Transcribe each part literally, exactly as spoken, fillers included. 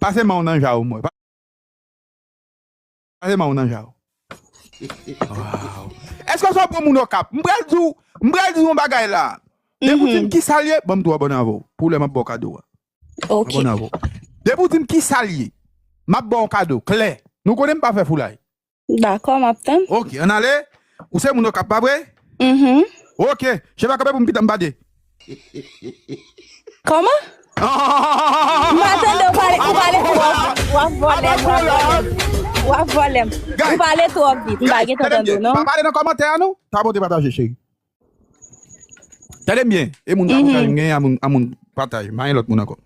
Pase men w nan ja w, mwen. Pase men w nan ja w. Wow. Èske w se yon bon moun Okap? M pral di w, m pral di w yon bagay la. Depi w di m ki sa l ye, ban m tou abòne avè w. Pou lè m ap ba w kado a. Ok. Abòne avè w. Depi w di m ki sa l ye, m ap ba w kado, klè. Nou konnen m pa fè foulay. Dakò, m ap tann. Ok, ann ale. Ou se moun Okap, pa vre? Mhm. Ok, cheve a kanpe pou m pita m bade. Kòman? M pa tande w pale, ou pale twò vit. W ap vòlè m, w ap vòlè m. W ap vòlè m. Ou pale twò vit. M pa gentan tande w, non. Pa pale nan kòmantè a, non. Tapote pataje, cheri. Tande m byen. E moun tapotaj, m genyen a moun, a moun pataj. M pa gen lòt moun ankò.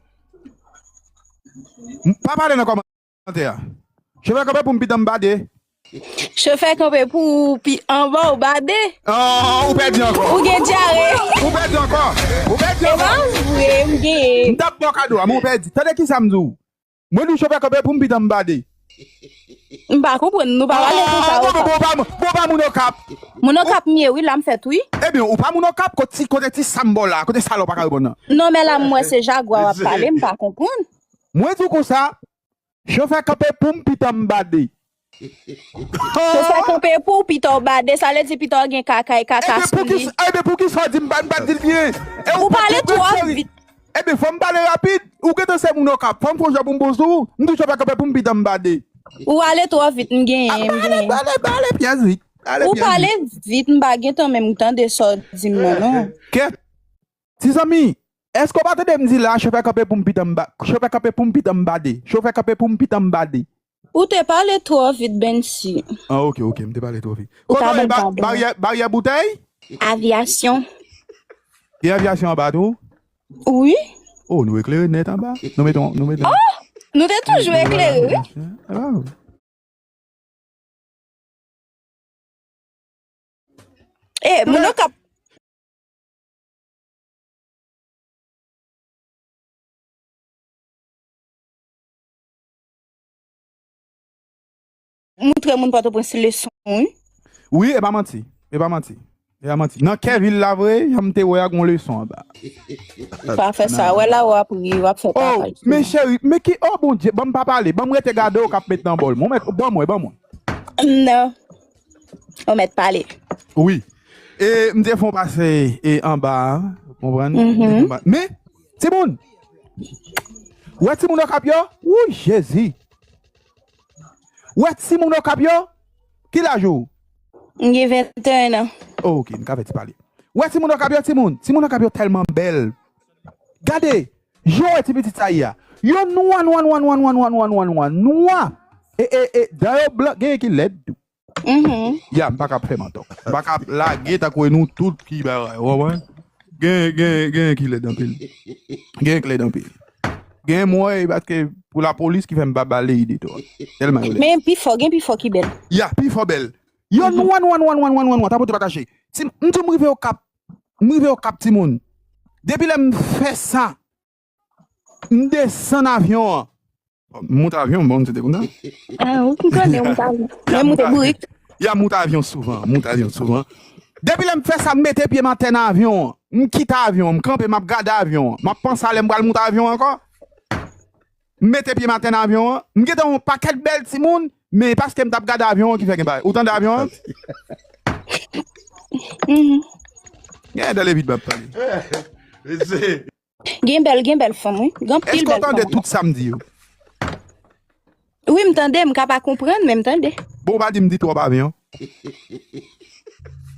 M pa pale nan kòmantè a. Cheve kanpe pou m pita m bade. Chofè kanpe pou ou pi anba ou bade. Ah, ou pèdi ankò. Ou gen dyare. Ou pèdi ankò. Ou pèdi ankò. E pa vre, m genyen. M t ap ba w kado a, men ou pèdi. Tande ki sa m di w. Mwen di w chofè kanpe pou m pita m bade. M pa konprann, nou pa pale konsa. Ah, bon, bon, bon, pa moun, bon, pa moun Okap. Moun Okap m ye, wi, la m fèt, wi. Ebyen, ou pa moun Okap, kote, kote ti sa m ba w la, kote sa la w pa ka reponn nan. Non, men la m wè se jagwa w ap pale, m pa konprann. Mwen di w konsa, chofè kanpe pou m pita m bade. Chofè kanpe pou w pita w bade, sa vle di pita w gen kaka e kaka sou li. Ebyen, poukisa w di m pa, m pa di l byen? Ou pale twò vit. Ebyen, fò m pale rapid. Ou gentan se moun Okap. Fò m fè yon jan pou m bon sou ou. M di chofè kanpe pou m pita m bade. Ou ale twò vit, m genyen, m genyen. Pale, pale, pale, pyès vit. Ou pale vit, m pa gentan menm tande sa w di m nan, non. Kèt. Ti zanmi, èske w pa tande m di la, chofè kanpe pou m pita m ba-, chofè kanpe pou m pita m bade. Chofè kanpe pou m pita m bade. Ou te pale twò vit, Bensi. Ah, ok, ok, m te pale twò vit. Kote w ye, ba-, baryè, baryè boutèy? Avyasyon. E avyasyon anba tou? Wi. Oh, nou eklere nèt anba. Nou mete yon, nou mete yon. Oh, nou te toujou eklere, wi. Ah. Eh, moun Okap. Moutre moun Pòtoprens leson, wi. Wi, e pa manti. E pa manti. E pa manti. Nan kè vil la vre, jan m te wè a, gon leson anba. Pa fè sa. Wè la, w ap ri, w ap fè papay. Oh, men cheri, men ki, oh, Bondye, ban m pa pale, ban m rete gade w k ap met nan bòl. Mwen, ban mwen, ban mwen. Non. Ou mèt pale. Wi. E m te fè w pase e anba a, konprann? Mhm. Men, timoun, ou wè timoun Okap yo? Wouy, Jezi! Ou wè timoun Okap yo? Ki laj ou? M gen venteyen an. Oh, ok, m ka fè ti pale. Ou wè timoun Okap yo, timoun? Timoun Okap yo tèlman bèl. Gade, jan w wè ti pitit sa ye a. Yo nwa, nwa, nwa. E, e, e, dan yo blan, genyen ki lèd tou. Mhm. Ya, m pa ka ap fè manti. M pa ka ap lage tankou e nou tout ki bagay, ou konprann? Gen, gen, gen ki lèd anpil. Gen ki lèd anpil. Gen mwen, paske pou lapolis ki fè m pa ba Lady twòp. Tèlman yo lèd. Men pi fò, gen pi fò ki bèl. Ya, pi fò bèl. Yo nwa, nwa, nwa, tapote pataje. Ti, m di w m rive Okap. M rive Okap, timoun. Depi lè m fè sa, m desann avyon an. M moute avyon, bon, m te konn sa. Ah, ou konn konnen, m moute avyon. Mwen moute bourik. Ya, m moute avyon souvan, m moute avyon souvan. Depi lè m fè sa, m mete pye m atè nan avyon an. M kite avyon an, m kanpe, m ap gade avyon an. M ap panse a lè m pral moute avyon an ankò. M mete pye m atè nan avyon an. M gentan wè yon pakèt bèl timoun, men paske m t ap gade avyon an ki fè gen bagay. Ou tande avyon an? Mhm. Gen dan levid m ap pale. Gen bèl, gen bèl fanm, wi. Gen anpil bèl fanm. Èske w tande tout sa m di yo? Wi, m tande, m ka pa konprann, men m tande. Bon, ou pa di m di twòp avyon.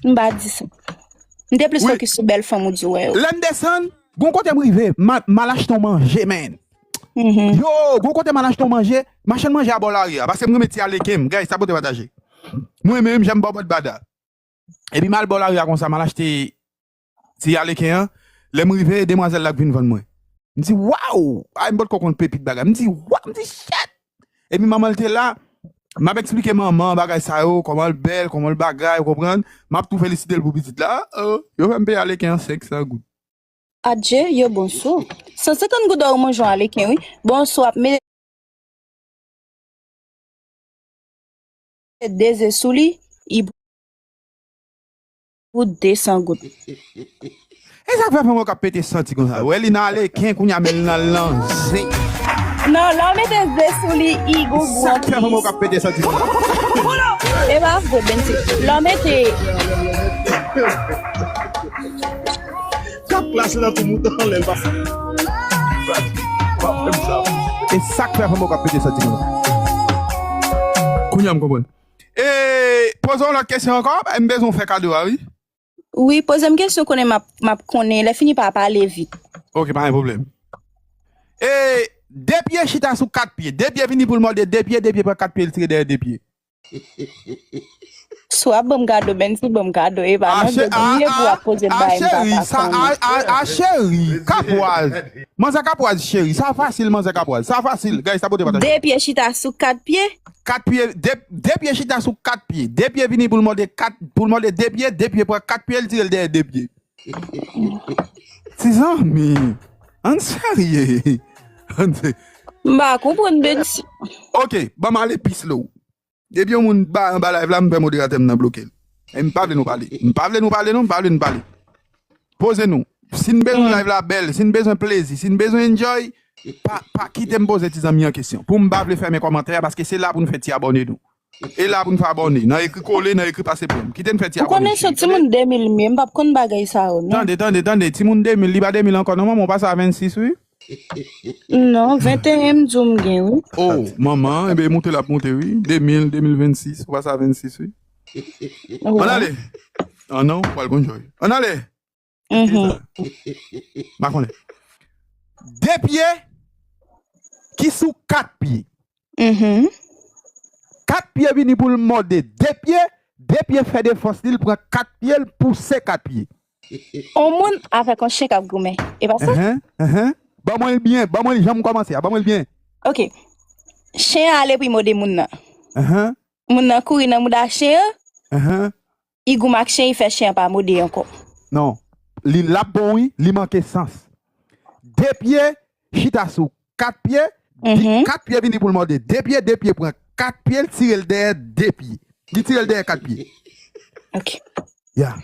M pa di sa. M te plis fokis sou bèl fanm ou di w wè yo. Lè m desann, gon kote m rive, m al, m al achte yon manje, man. Mhm. Yo, gon kote m al achte yon manje, machann manje a bò lari a, paske m renmen ti aleken m, guys, tapote pataje. Mwen menm, jan m ba w bòt bada. Epi m al bò lari a konsa, m al achte ti aleken an. Lè m rive, demwazèl la k vin vann mwen. M di, "Waw!" Ay, m potko konn pepit bagay. M di, "Waw!" M di, "Shit!" Epi manman l te la, m ap eksplike manman bagay sa yo, kòman l bèl, kòman l bagay, ou konprann? M ap tou felisite l pou pitit la. Oh, yo fè m peye aleken an senk san goud. Adje, yo bon sou. San senkant goud ou manje yon aleken, wi. Bon sou ap mete de ze sou li, i pou de san goud. E sa k fè fanm yo k ap pete santi konsa. Wè li nan aleken, kounye a men l nan lanze. Non, lè w mete ze sou li, i gon gou anplis. Sa k fè fanm yo k ap pete santi konsa? E pa vre, Bensi. Lè w mete K ap klase nan tou mouton anlè l pa. Pa fè m sa. E sa k fè fanm yo k ap pete santi konsa. Kounye a m konprann. E poze yon lòt kesyon ankò, m bezwen w fè kado a, wi. Wi, poze m kesyon konnen m ap, m ap konnen. Lè fini pa pale vit. Ok, pa gen pwoblèm. E de pye chita sou kat pye. De pye vini pou l mòde de pye, de pye pran kat pye, l tire dèyè de pye. Si w ap ban m kado, Bensi, ban m kado. E pa nan de premye kou w ap poze m bagay m pa ka konnen. A cheri, kapwaz. Manzè kapwaz, cheri. Sa fasil, manzè kapwaz. Sa fasil. Guys, sa pote pataje. De pye chita sou kat pye. Kat pye, de, de pye chita sou kat pye. De pye vini pou l mòde kat, pou l mòde de pye, de pye pran kat pye, l tire l dèyè de pye. Ti zanmi, ann serye. Ann se- M pa konprann, Bensi. Ok, ban m ale pi slow. Depi yon moun ba anba live la, m fè moderatè m nan bloke l. E m pa vle nou pale. M pa vle nou pale non, m pa vle nou pale. Poze nou. Si n bezwen live la bèl, si n bezwen plezi, si n bezwen enjoy, pa, pa kite m poze ti zanmi an kesyon. Pou m pa vle fèmen kòmantè a, paske se la pou n fè ti abòne nou. E la pou n fè abòne. Nan ekri kole, nan ekri pase pran. Kite n fè ti abòne. Ou konnen se timoun de mil m ye, m p ap konn bagay sa yo, non. Tande, tande, tande. Timoun de mil, li pa de mil ankò non, manman, ou pase a vennsis, wi. Non, venteyen m di w m gen, wi. Oh, manman, enben moute l ap moute, wi. De mil, de mil vennsis, ou pase a vennsis, wi. Ann ale. Ah non, pral gon joy. Ann ale. Mhm. M pa konnen. De pye ki sou kat pye. Mhm. Kat pye vini pou l mòde de pye, de pye fè defans li, l pran kat pye, l pouse kat pye. On moun avèk on chen k ap goumen. E pa sa? Enhen, enhen. Ban mwen l byen, ban mwen l jan m kòmanse a, ban mwen l byen. Ok. Chen an ale pou l mòde moun nan. Enhen. Moun nan kouri nan mouda chen an. Enhen. Li goumen ak chen, li fè chen an pa mòde ankò. Non. Li l ap bon, wi, li manke sans. De pye chita sou kat pye, di- Mhm. kat pye vini pou l mòde de pye, de pye pran kat pye, l tire l dèyè de pye. Li tire l dèyè kat pye. Ok. Ya.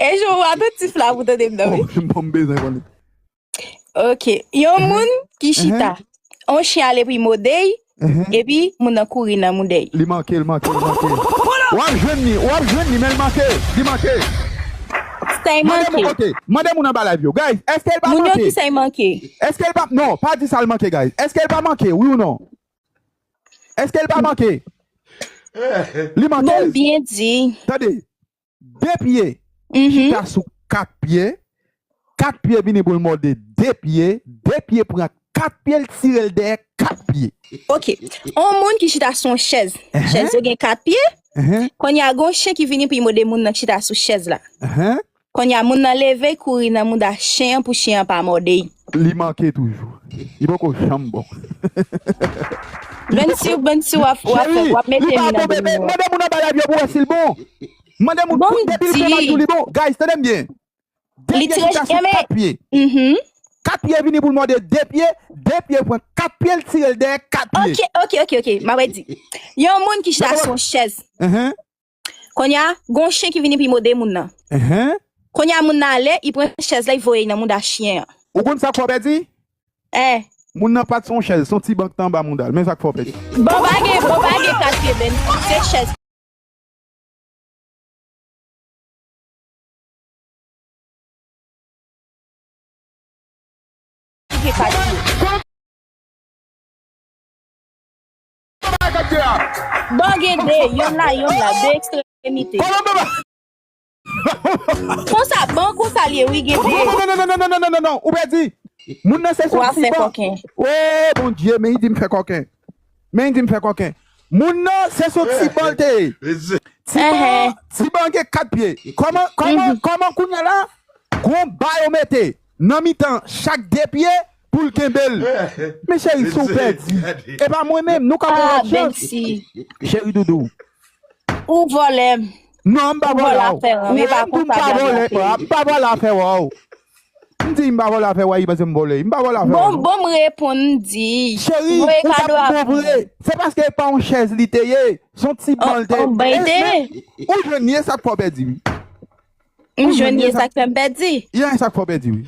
E jan w atantif la pou tande m nan, wi. Oh, m pa bezwen konnen. Ok. Yon moun ki chita. On chen ale pou l mòde l, epi moun nan kouri nan mouda l. Li manke, li manke, li manke. W ap jwenn li, w ap jwenn li, men l manke, li manke. Sa l manke. Ok, mande moun anba live yo. Guys, èske l pa manke? Moun yo di sa l manke. Èske l pa, non, pa di sa l manke, guys. Èske l pa manke, wi ou non? Èske l pa manke? Li manke. Bon, byen di. Tande. De pye chita sou kat pye, kat pye vini pou l mòde de pye, de pye pran kat pye, l tire l dèyè kat pye. Ok. On moun ki chita sou yon chèz. Enhen. Chèz yo gen kat pye. Enhen. Kounye a, gon chen ki vini pou l mòde moun nan ki chita sou chèz la. Enhen. Kounye a, moun nan leve, kouri nan mouda chen an pou chen an pa mòde l. Li manke toujou. Li poko janm bon. Bensi, Bensi, w ap, w ap fè, w ap mete m nan domino. Mande moun anba live yo pou wè si l bon. Mande moun pou depi l fè mal tou li bon. Guys, tande m byen. Li tire kat pye. Mhm. Kat pye vini pou l mòde de pye, de pye pran kat pye, l tire l dèyè kat pye. Ok, ok, ok, ok. M ap di. Yon moun ki chita sou yon chèz. Mhm. Kounye a, gon chen ki vini pou l mòde moun nan. Enhen. Kounye a, moun nan ale, li pran chèz la, li voye l nan mouda chen an. Ou konn sa k fè w pèdi? Eh. Moun nan pa t sou yon chèz, se yon ti ban ki t anba mouda l. Men sa k fè w pèdi. Bon, pa gen, bon, pa gen kat pye, Bensi. Se chèz. Ki gen kat pye. Bon, gen de, yonn la, yonn la, de ekstremite. Konsa, bon, konsa l ye, wi, gen de. Non, non, non, non, non, non, non, non, non, ou pèdi. Moun nan se sou ti ban. Ou ap fè kòken. Oh, Bondye, men li di m fè kòken. Men li di m fè kòken. Moun nan se sou ti ban l te ye. Ti ban, ti ban gen kat pye. Kòman, kòman, kòman kounye a la? Gon ba yo mete nan mitan chak de pye pou l kenbe l. Men cheri, si w pèdi, e pa mwen menm, nou ka pran lòt chans. Cheri doudou. Ou vòlè m. Non, m pa vòlè w. Ou pa vòlè, m pa vòlè afè w. M di m pa vòlè afè w, wi, paske m vòlè. M pa vòlè afè w. Bon, bon, m reponn, m di. Cheri, ou t ap bon vre. Se paske e pa yon chèz li te ye. Se yon ti ban l te ye. Ou jwenn li, e sa k fè w pèdi, wi. M jwenn li, e sa k fè m pèdi. E sa k fè w pèdi, wi.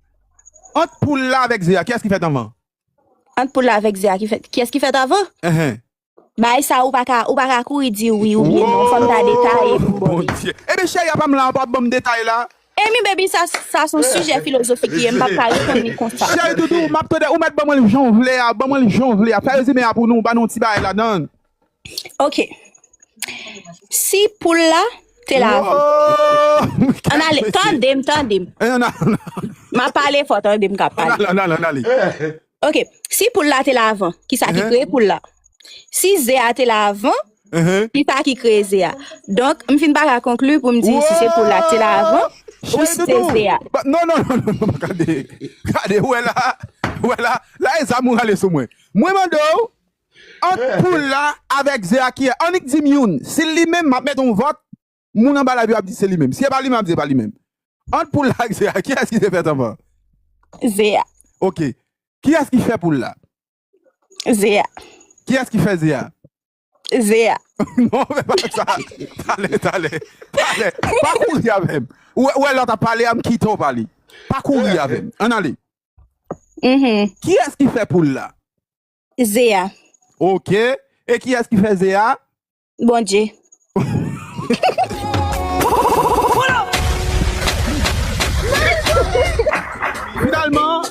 Ant poul la avèk ze a, kiyès ki fèt anvan? Ant poul la avèk ze a, ki fèt, kiyès ki fèt anvan? Enhen. Bagay sa ou pa ka, ou pa ka kouri di wi oubyen non, fò m ta detaye pou Bondye. Ebyen cheri a pa m la, pa ban m detay la. Emi baby, sa sa se yon sijè filozofik li ye, m p ap ka reponn li konsa. Cheri doudou, m ap tande ou mèt ban mwen l jan w vle a, ban mwen l jan w vle a. Fè rezime a pou nou, ban nou ti bagay ladan. Ok. Si poul la te lavan. Ann ale, tande m, tande m. M ap pale fò, tande m k ap pale. Ann ale, ann ale. Ok, si poul la te lavan, kisa ki kreye poul la? Si ze a te lavan, kisa ki kreye ze a? Donk, m fin pa ka konkli pou m di si se poul la te lavan ou si se ze a. Non, non, non, non, non, gade. Gade, ou wè la, ou wè la, la e zam ou rale sou mwen. Mwen mande w, ant poul la avèk ze a kiyès? Annik di m youn. Si li menm, m ap mete yon vòt, moun anba live yo ap di se li menm. Si e pa li menm, m ap di e pa li menm. Ant poul la ak ze a, kiyès ki te fèt anvan? Ze a. Ok. Kiyès ki fè poul la? Ze a. Kiyès ki fè ze a? Ze a. Non, men pa sa. Tale, tale, tale. Pa kouri avè m. Ou wè lè w t ap pale a, m kite w pale. Pa kouri avè m. Ann ale. Kiyès ki fè poul la? Ze a. Ok. E kiyès ki fè ze a? Bondye. Finalman,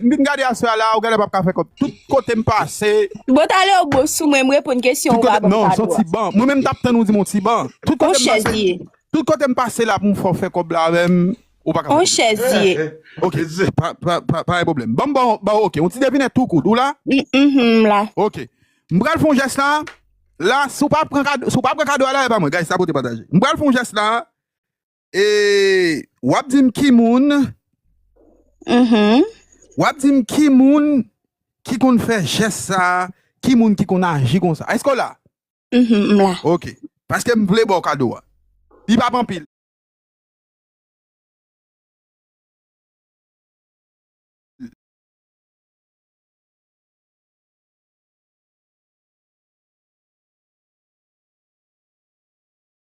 m vin gade aswè a la, ou genlè p ap ka fè kòb. Tout kote m pase. Bon, talè ou bon sou mwen, m reponn kesyon ou pa ban m kado a. Non, se yon ti ban. Mwen menm m t ap tann ou di m yon ti ban. Tout kote m pase. Tout kote m pase la pou m fè w fè kòb la avè m, ou pa ka fè. On chèz li ye. Ok, pa pa pa pa gen pwoblèm. Ban m ba w, ok, yon ti devinèt tou kout, ou la? M m la. Ok. M pral fè yon jès la. La, si w pa pran kado, si w pa pran kado a la, e pa mwen, guys, sa pote pataje. M pral fè yon jès la. E w ap di m ki moun, Mhm. W ap di m ki moun ki konn fè jès sa, ki moun ki konn aji konsa. Èske w la? Mhm, m la. Ok. Paske m vle ba w kado a. Li p ap anpil.